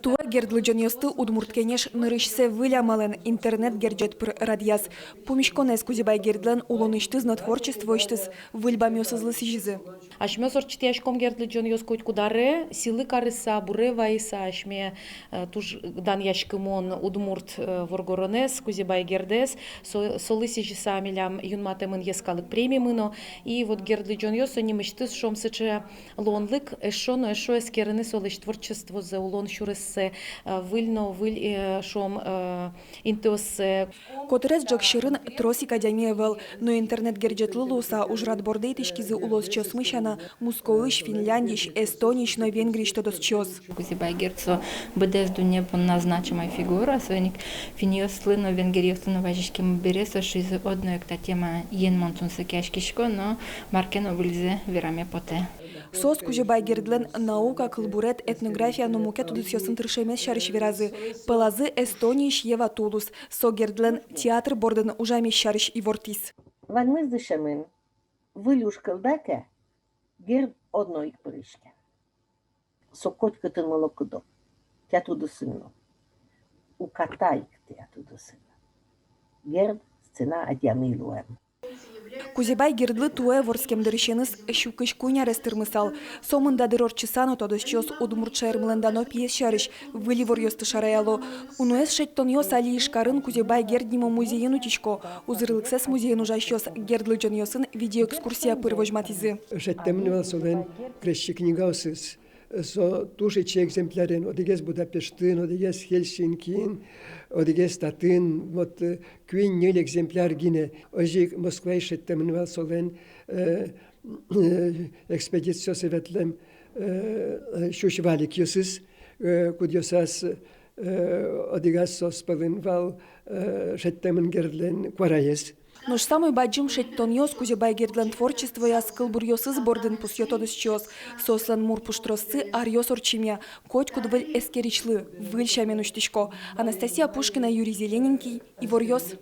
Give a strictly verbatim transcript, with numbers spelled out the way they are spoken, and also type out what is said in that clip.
Туэ Герд лыдӟонъёсты «Удмурт кенеш» нырысьсэ выль амалэн, интернет-герӟет пыр радъяз. Пумиськонэз Кузебай Гердлэн улонысьтыз но творчествоысьтыз выль бамъёсызлы сӥзизы. Асьмеос ортчытъяськом Герд лыдӟонъёс котькуд аре, сӥлы карыса, буре вайыса. Асьме, э, туж данъяськымон удмурт, э, воргоронэз, Кузебай Гердэз, со-, солы сӥзьыса милям юнматэмын йӧскалык премимы но. И вот Герд лыдӟонъёс — со нимысьтыз, шуом, сыӵе луонлык эшшо но эшшо эскерыны солэсь творчествозэ, улон сюрессэ, э, выль но выль, э, шуом, э, интыоссэ. Котырес ӝӧк сьӧрын трос ик адями ӧвӧл, но интернет-герӟетлы луыса ужрад борды итӥськизы улосчиосмы сяна Мускоысь, Финляндиысь, Эстониысь но Венгриысь тодосчиос. Кузебай Герд — со быдэс дунне понна значимая фигура, соин ик финнъёслы но, венгеръёслы но вазиськемы бере, соос шуизы: одно ик та темаен мон тунсыкъяськисько, но мар ке но выльзэ вераме потэ. Соос Кузебай Гердлэн наука, кылбурет, этнография но мукет удысъёсын тыршемез сярысь веразы. Пӧлазы Эстониысь Ева Тулус. Со Гердлэн театр бордын ужамез сярысь ивортӥз. Ваньмыз дышемын, выль уж кылда ке, Герд одно ик пыриське. Со котькытын мылокыдо, тӥяд удысын но. Уката ик тӥяд удысын. Герд — сцена адями луэм. Кузебай Гердлы туэ вордскем дырысеныз сю кызь куинь арес тырмысал. Со мында дыр ортчыса но тодосчиос удмурт шаермылэн дано пиез сярысь выль иворъёсты шараяло. Уноез шедьтонъёс али Ижкарын Кузебай Герд нимо музейын утисько. Узырлыксэс музейын ужасьёс Герд лыдӟонъёсын видеоэкскурсия пыр возьматӥзы. Шедьтэмын вал солэн крезьчи книгаосыз. Со туж ичи экземплярен, одӥгез Будапештын, одӥгез Хельсинкиын, одӥгез татын, вот, э, куинь-ньыль экземпляр гинэ. Озьы ик Москваысь шедьтэмын вал солэн, э, э, экспедициосы ветлэм, э, сюсь валикъёсыз, э, кудъёсаз, э, одӥгаз соос пӧлын вал, э, шедьтэмын Гердлэн куараез. Нош самой бадӟым шедьтонъёс Кузебай Гердлэн творчествояз, кылбуръёсыз бордын, пусъё тодосчиос. Соослэн мур пуштроссы аръёс ортчемъя, котькуд выль эскерисьлы выль сямен усьтӥсько. Анастасия Пушкина, Юрий Зелененький, «Иворъёс».